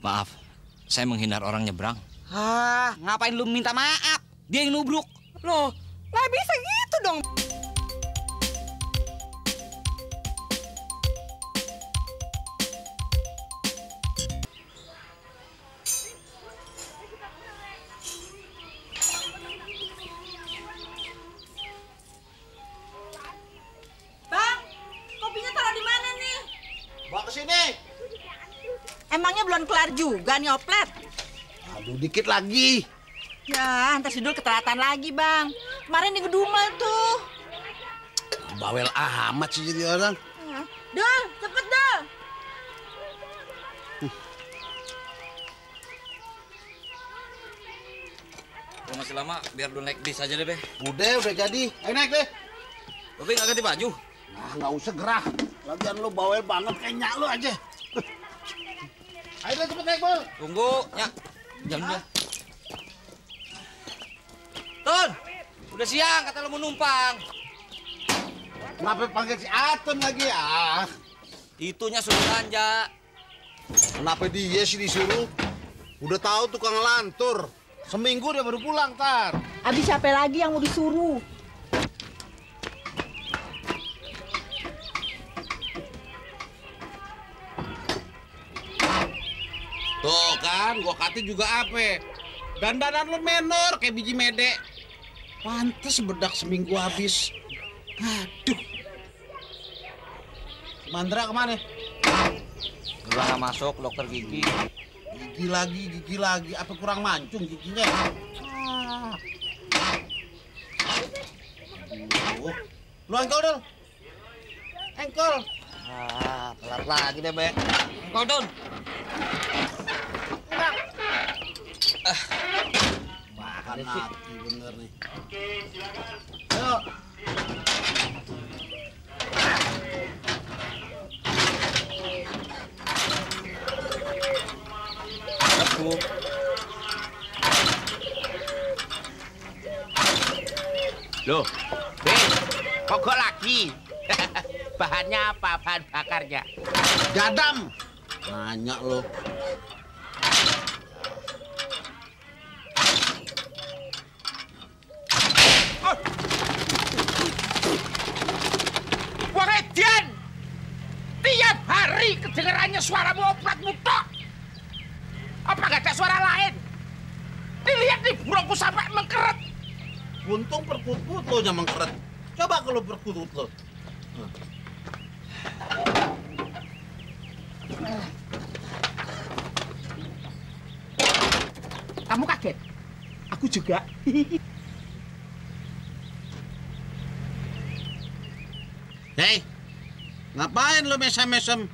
Maaf, saya menghindar orang nyebrang. Ah, ngapain lu minta maaf? Dia yang nubruk. Loh, lah bisa gitu dong. Bang, kopinya taruh di mana nih? Bawa ke sini. Emangnya belum kelar juga nih oplet? Aduh, dikit lagi. Ya, ntar si Dul ketelatan lagi, Bang. Kemarin di Gedumel tuh. Bawel amat sih jadi orang. Dul, cepet Dul. Kalau masih lama, biar lu naik bis aja deh, Be. Udah jadi. Ayo naik deh. Be nggak ganti baju? Nah, nggak usah gerah. Lagian lu bawel banget kayak nyak lu aja. Ayo deh, cepet naik, Bol. Tunggu, Nyak. Jangan dia. Tun, udah siang, kata lu mau numpang. Kenapa panggil si Atun lagi? Ah, Itunya suruh belanja. kenapa dia sih disuruh? Udah tahu tukang lantur. Seminggu dia baru pulang, Tar. Abis siapa lagi yang mau disuruh? Tuh kan, gua kata juga apa? Dandanan lu menor kayak biji mede. Pantes bedak seminggu habis. Aduh. Mandra kemana? Udah nggak masuk, dokter gigi. Gigi lagi. Apa kurang mancung giginya? Ah. Aduh. Lu engkol, Dul. Engkol. Ah, telat lagi deh, Be. Engkau, Dun. Makan hati bener nih. Ayo. Aku. Loh, Be, kok lagi? Bahannya apa? Bahan bakarnya? Gadam. Nanya lo. Wah, Edian! Tiap hari kedengarannya suaramu opratmu tok. Apa nggak ada suara lain? Dilihat nih burungku sampai mengkeret. Untung perkutut lo yang mengkeret. Coba kalau perkutut lo. Kamu kaget? Aku juga. Hei, ngapain lo mesem-mesem?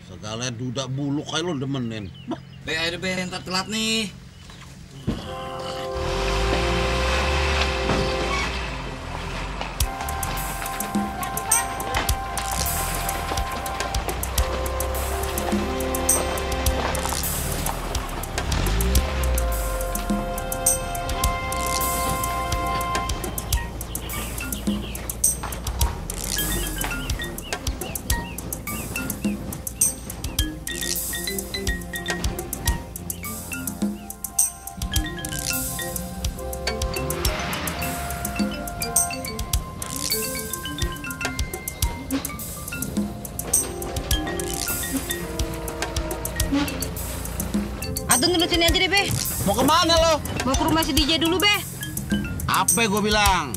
Segala duda bulu kayak lo demenin. Be, ayo deh, Be, ntar telat nih. Atun dulu sini aja deh, Be. Mau kemana lo? Mau ke rumah si DJ dulu, Be. Apa gue bilang?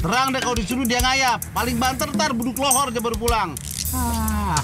Terang deh kalau disuruh dia ngayap. Paling banter ntar buduk lohor dia baru pulang. Ah.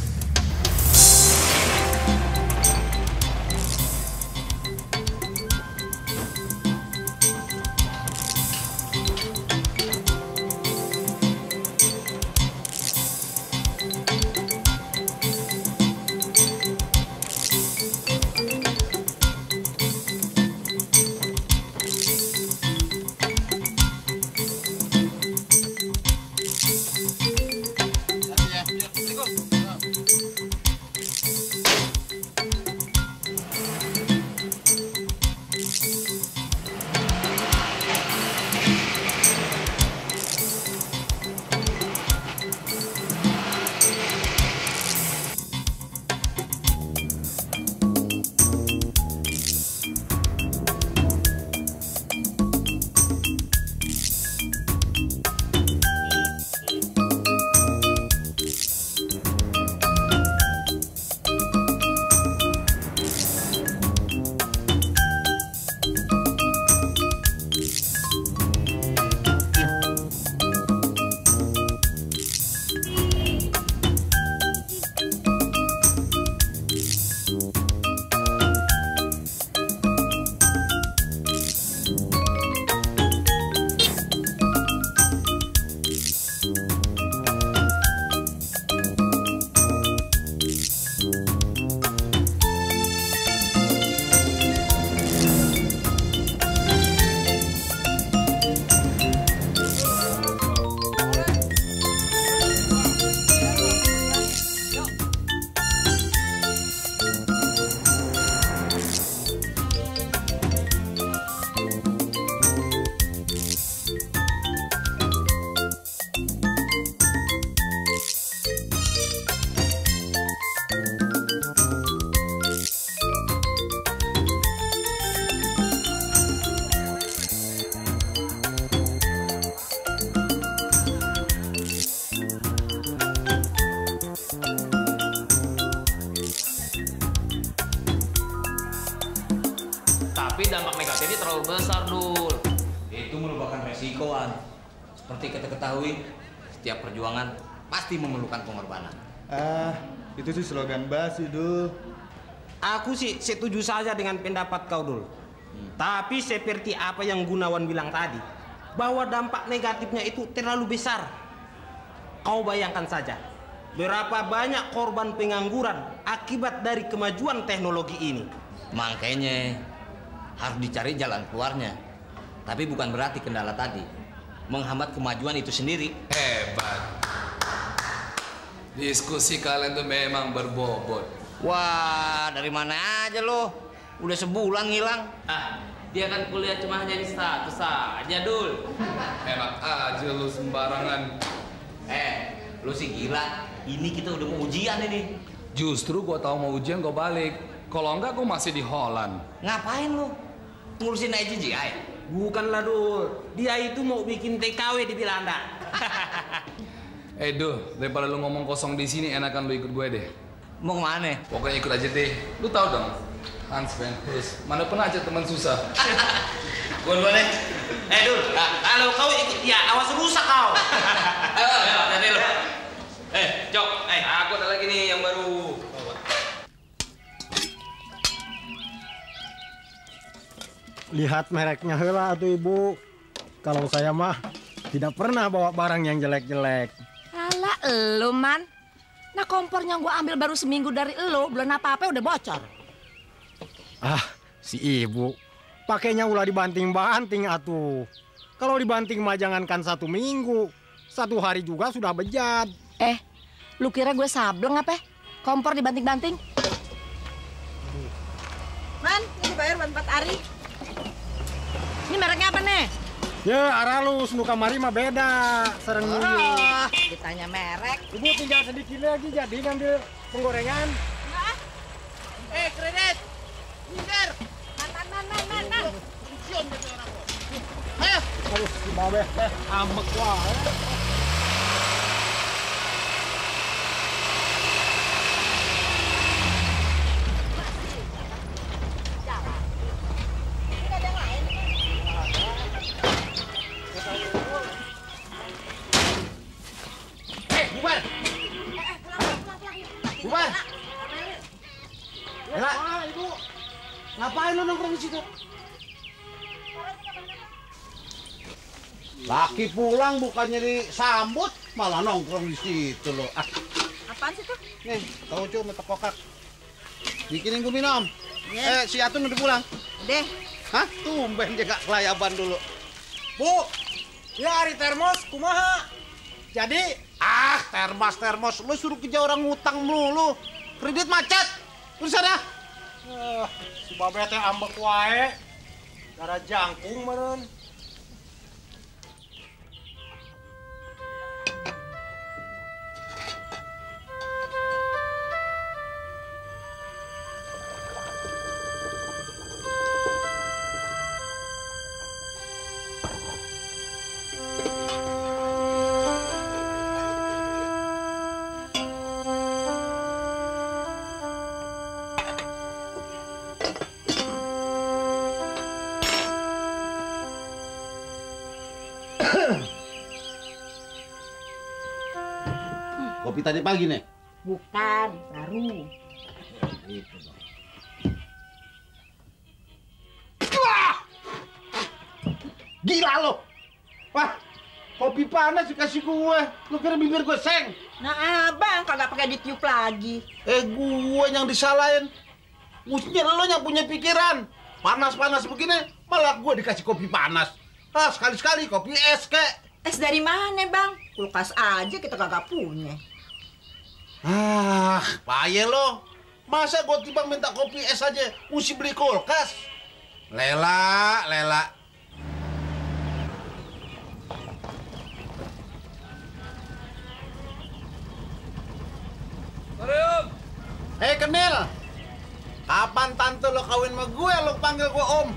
dampak negatifnya terlalu besar, Dul. Itu merupakan resiko, An. Seperti kita ketahui, setiap perjuangan pasti memerlukan pengorbanan. Itu sih slogan basi, Dul. Aku sih setuju saja dengan pendapat kau, Dul. Tapi seperti apa yang Gunawan bilang tadi, bahwa dampak negatifnya itu terlalu besar. Kau bayangkan saja, berapa banyak korban pengangguran akibat dari kemajuan teknologi ini. Makanya harus dicari jalan keluarnya. Tapi bukan berarti kendala tadi menghambat kemajuan itu sendiri. Hebat. Diskusi kalian tuh memang berbobot. Wah, dari mana aja lo? Udah sebulan ngilang. Dia kan kuliah cuma hanya di status aja, Dul. Enak aja lu sembarangan. Lu sih gila. Ini kita udah mau ujian ini. Justru gua tahu mau ujian gua balik. Kalau enggak gua masih di Holland. Ngapain lu? Ngurusin IJJI? Bukanlah, Dul. Dia itu mau bikin TKW di Belanda. Dul, daripada lu ngomong kosong di sini, enakan lu ikut gue deh. Mau kemana? Pokoknya ikut aja deh. Lu tahu dong, Hans Van Hus. Mana pernah aja teman susah. Gue deh. Dul, kalau kau ikut dia, awas rusak kau. Ayo, nanti lu. Cok, aku ada lagi nih yang baru. Lihat mereknya heula atuh Ibu. Kalau saya mah tidak pernah bawa barang yang jelek-jelek. Alah, elu, Man. Nah, kompornya gua ambil baru seminggu dari elu, belum apa-apa udah bocor. Si Ibu. Pakainya ulah dibanting-banting atuh. Kalau dibanting mah jangankan 1 minggu. 1 hari juga sudah bejat. Lu kira gue sableng apa? Kompor dibanting-banting? Man, ini dibayar 4 hari. Ini mereknya apa nih? Ya, Aralus, nu kamari mah beda. Sareng Nuyu. Ditanya merek. Ibu tinggal sedikit lagi jadi ngambil penggorengan. Kredit. Minggir. Man. Ayo. Aduh, si Babe ambek wae. Bubar. Bubar. Ibu. Ngapain lu nongkrong di situ? Laki pulang bukannya disambut, malah nongkrong di situ loh. Apaan sih tuh? Nih, tauco sama kokak. Bikinin gue minum. Si Atun udah pulang. Deh. Hah? Tumben jaga kelayaban dulu. Bu, ya hari termos kumaha? Jadi, termos. Lu suruh kerja orang ngutang mulu. Kredit macet. Terus sana. si Babe teh ambek wae. Gara jangkung meureun. Kopi tadi pagi nih. Bukan, baru. Itu dong. Gila lo. Wah, kopi panas dikasih gue. Lu kira bibir gue seng? Nah, abang kagak pakai ditiup lagi. Gue yang disalahin. Mestinya lo yang punya pikiran. Panas-panas begini, malah gue dikasih kopi panas. Sekali-sekali kopi es kek. Es dari mana, Bang? Kulkas aja kita kagak punya. Payah lo. Masa gue tiba minta kopi es aja, mesti beli kulkas? Lela. Mariam. Hei Kenil, kapan tante lo kawin sama gue, lo panggil gue om?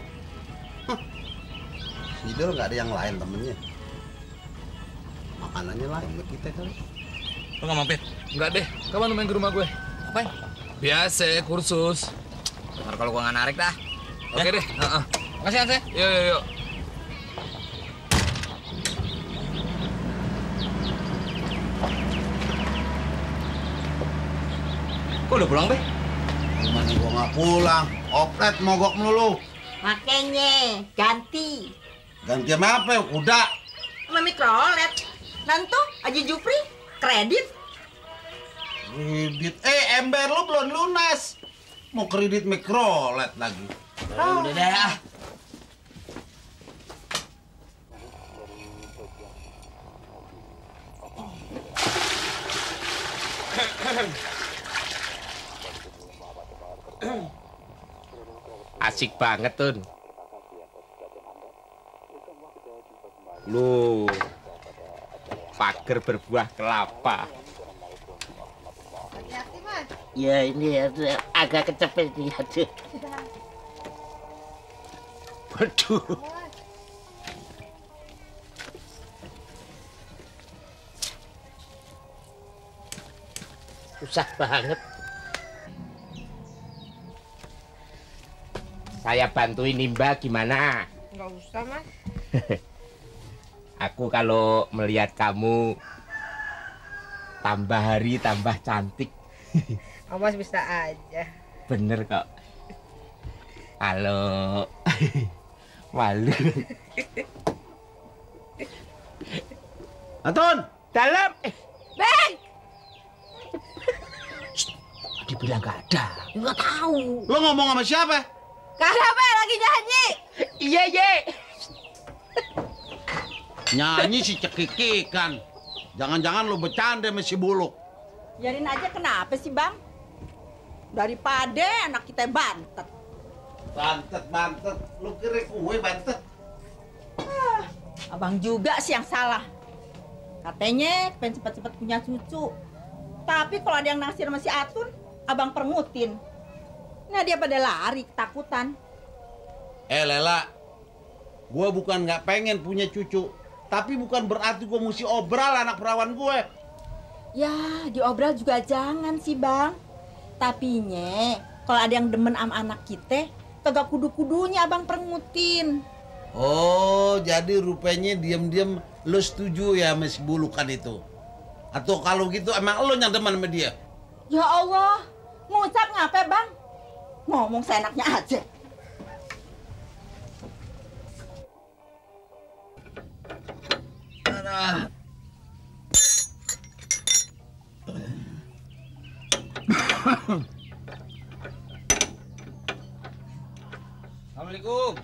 Sidul nggak ada yang lain temennya. Makanannya lain sama kita kali. Lo nggak mampir? Enggak deh. Kapan lu main ke rumah gue? Apain? Biasa, kursus. Ntar kalau gua nggak narik dah. Oke deh. Makasih Hans. Yuk. Kok udah pulang, Be? Gimana gua nggak pulang? Oplet mogok melulu. Makanya ganti. Ganti sama apa? Kuda. Sama mikrolet. Nanti Haji Jupri kredit. Kredit. Ember lu belum lunas. Mau kredit mikrolet lagi. Udah deh. Asik banget, Tun. Loh, pagar berbuah kelapa. Ya ini agak kecepet nih, aduh. Waduh. Susah banget. Saya bantuin nimba gimana? Nggak usah, Mas. Aku kalau melihat kamu tambah hari tambah cantik. Awas bisa aja. Bener kok. Halo. Malu. Anton, dalam. Bang! Dibilang gak ada. Nggak tahu. lo ngomong sama siapa? Kagak, Bang, lagi nyanyi. Iya. Nyanyi si cekikikan. Jangan-jangan lo bercanda sama si Buluk. Biarin aja, kenapa sih, Bang? Daripada anak kita bantet. Bantet. Lo kira kue bantet? Abang juga sih yang salah. Katanya pengen cepet-cepet punya cucu. Tapi kalau ada yang naksir sama si Atun, abang permutin. Nah dia pada lari ketakutan. Lela, gue bukan nggak pengen punya cucu, tapi bukan berarti gue mesti obral anak perawan gue. Ya diobral juga jangan sih, Bang. Tapi kalau ada yang demen sama anak kita, kagak kudu-kudunya abang permutin. Oh, jadi rupanya diam-diam lo setuju ya sama si Bulukan itu? Atau kalau gitu emang lo yang demen sama dia? Ya Allah, ngucap ngapain, Bang? Ngomong seenaknya aja. Assalamualaikum.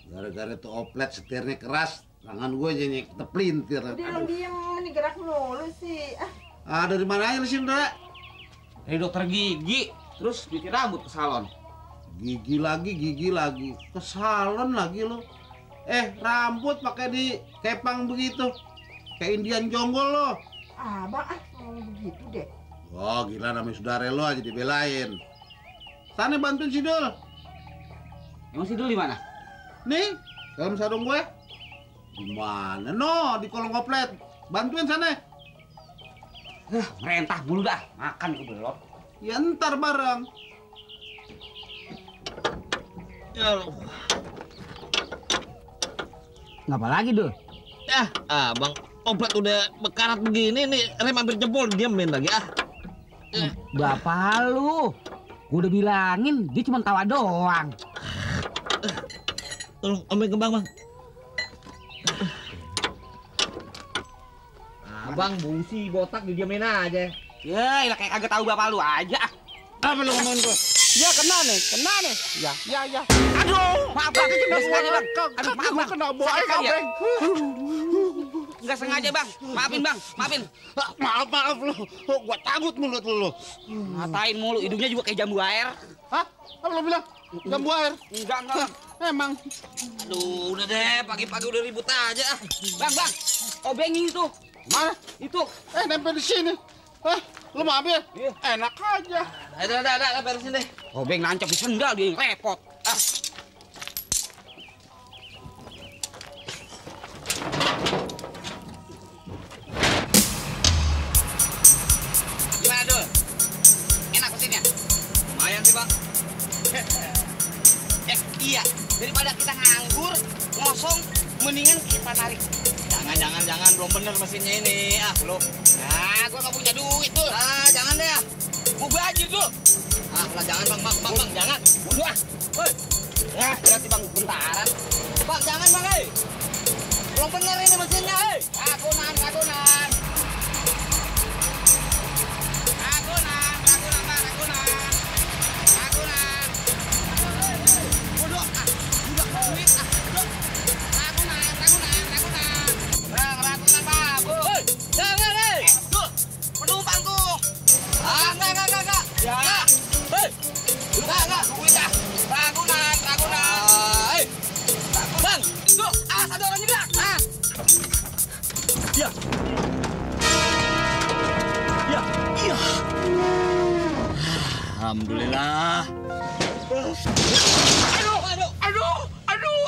Gara-gara tuh oplet setirnya keras, tangan gue jadi keteplintir. Udah lo diem, ini gerak mulu sih. Dari mana aja lu sih, Ndra? Dari dokter gigi, terus cuci rambut ke salon. Gigi lagi. Ke salon lagi lo. Rambut pakai di kepang begitu. Kayak Indian jonggol lo. Abang begitu deh. Oh, gila namanya saudara lo aja dibelain. Sana bantuin si Dul. Emang si Dul di mana? Nih, dalam sarung gue. Di mana? No, di kolong oplet. Bantuin sana. Merentah bulu dah, makan ke belum. Ya ntar bareng. Ya Allah. Ngapa lagi, Dul? Bang, oplet udah bekarat begini nih, rem hampir jebol, diamin lagi Bapak lu, gua udah bilangin, dia cuma tawa doang. Tolong ambil ke Bang. Abang busi botak didiamin aja. Ya, kayak kagak tahu bapak lu aja. Apa lu ngomongin gue? Ya kena nih. Ya. Aduh, maaf bang, nggak sengaja bang. Aduh, maaf bang. Kena buaya kabeng. Nggak sengaja bang, maafin bang, maafin. Maaf lu, gua takut mulut lu. Ngatain mulu, hidungnya juga kayak jambu air. Hah? Apa lu bilang? Jambu air? Enggak. Emang. Aduh, udah deh, pagi-pagi udah ribut aja. Bang, obeng itu. Mana? Itu. Nempel di sini. Lu mau ambil? Iya. Enak aja. Ada, beresin deh. Obeng nancap di sendal, dia yang repot. Gimana, Dul? Enak mesinnya? Lumayan sih, Bang. Iya, Daripada kita nganggur, ngosong, mendingan kita narik. Jangan, belum bener mesinnya ini. Ah, lu. Nah, gua gak punya duit tuh. Ah, jangan deh ya. Mau bajir tuh. Ah, lah jangan bang, jangan. Bodoh ah. Woi. Ya, berarti bang bentaran. Bang, jangan bang, belum bener ini mesinnya, Ragunan. Bodoh ah. Udah duit ah. Ragunan. Ragunan bagus. Woi, jangan, Tuh, penumpang tuh. Ah, enggak. Ya. Hei, Enggak. Duit ah. Ragunan. bang. Tuh, ada orang nyebrang. Ah. Ya. Alhamdulillah.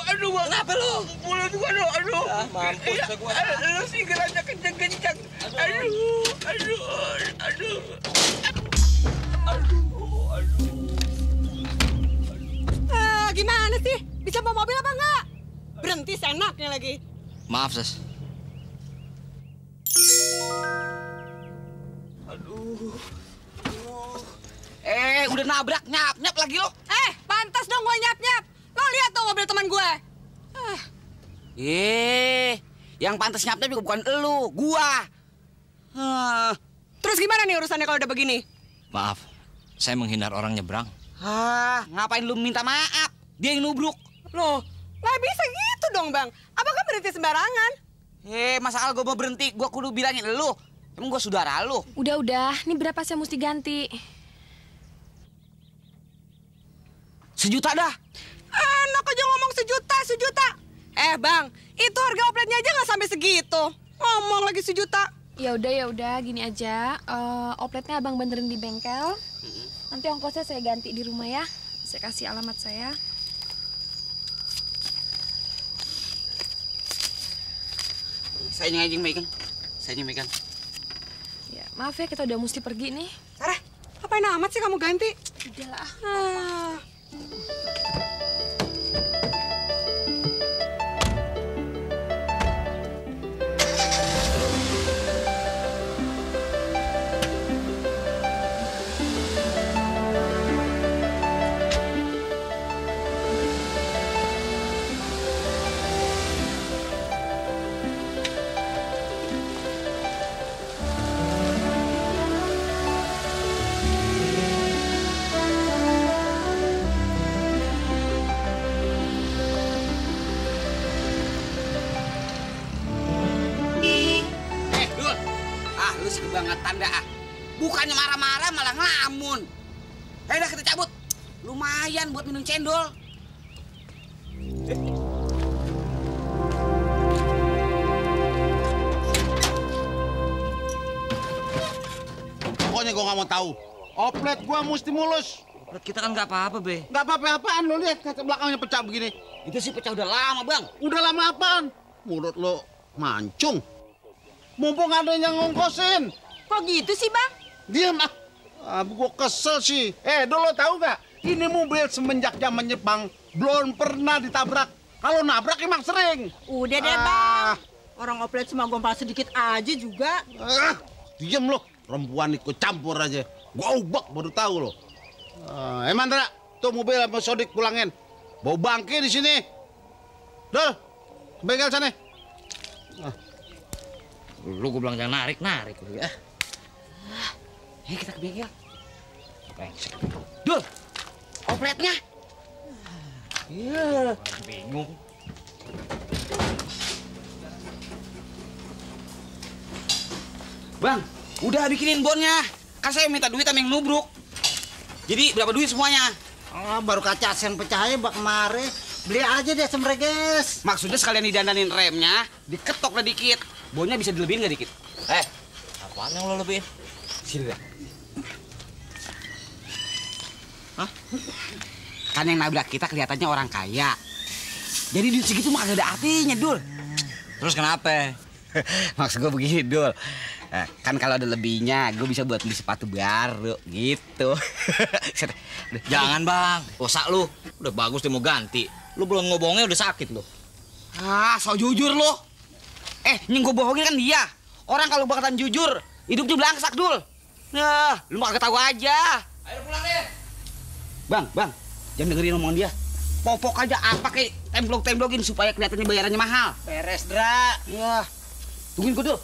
Aduh, Bang. Kenapa lu? Mulut gua, aduh. Mampus gua. Lu sih geraknya kenceng-kenceng. Aduh. Gimana sih? Bisa bawa mobil apa enggak? Berhenti senaknya lagi. Maaf, Ses. Udah nabrak, nyap lagi lo. Pantas dong gue nyap-nyap. Lo lihat tuh mobil teman gue. Yang pantas nyapnya juga bukan elu, gua. Terus gimana nih urusannya kalau udah begini? Maaf, saya menghindar orang nyebrang. Ngapain lu minta maaf? Dia yang nubruk. Loh, nggak bisa gitu dong, Bang. Abang kan berhenti sembarangan. Masa gue mau berhenti, gua kudu bilangin lu. Emang gua saudara lu. Udah, ini berapa saya mesti ganti? 1 juta dah. Enak aja ngomong 1 juta. Bang, itu harga opletnya aja nggak sampai segitu. Ngomong lagi 1 juta. Ya udah, gini aja. Opletnya abang benerin di bengkel. Nanti ongkosnya saya ganti di rumah ya. Saya kasih alamat saya. Saya yang megang. Ya, maaf ya kita udah mesti pergi nih. Sarah, ngapain amat sih kamu ganti? Udahlah. Kebangetan dah. Bukannya marah-marah malah ngelamun. Udah kita cabut. Lumayan buat minum cendol. Pokoknya gua nggak mau tahu. Oplet gua mesti mulus. Oplet kita kan nggak apa-apa, Be. Nggak apa-apaan, lo lihat kaca belakangnya pecah begini. Itu sih pecah udah lama, Bang. Udah lama apaan? Mulut lo mancung. Mumpung ada yang ngongkosin. Kok gitu sih, Bang? Diam ah. Gua kesel sih. Dulu tahu nggak? Ini mobil semenjak zaman Jepang belum pernah ditabrak. Kalau nabrak emang sering. Udah deh, Bang. Orang oplet cuma gompal sedikit aja juga. Diam lo. Perempuan ikut campur aja. Gua ubak baru tahu lo. Mandra, tuh mobil sama Sodik pulangin. Bau bangke di sini. Dul, ke bengkel sana. Lu gue bilang jangan narik lu ya. Kita ke bengkel. Dul, opletnya. Iya, bingung. Bang, udah bikinin bonnya. Kan saya minta duit sama yang nubruk. Jadi berapa duit semuanya? Baru kaca sen pecah aja bak kemari. Beli aja deh semreges. Maksudnya sekalian didandanin remnya, diketok lah dikit. Bonnya bisa dilebihin nggak dikit? Apaan yang lo lebihin? Sini dah. Hah? Kan yang nabrak kita kelihatannya orang kaya. Jadi duit segitu mah kagak ada artinya, Dul. Terus kenapa? Maksud gue begini, Dul. Kan kalau ada lebihnya, gue bisa buat beli sepatu baru, gitu. Jangan, Bang. Dosa lu. Udah bagus dia mau ganti. Lu belum ngobongnya udah sakit lu. Ah, so jujur lu. Yang gue bohongin kan dia. Orang kalau bakalan jujur, hidupnya belangsak, Dul. Nah, lu mah kagak tahu aja. Ayo pulang deh. Bang, jangan dengerin omongan dia. Popok aja apa kayak temblok-temblokin supaya kelihatannya bayarannya mahal. Beres, Dra. Ya. Tungguin gue, Dul.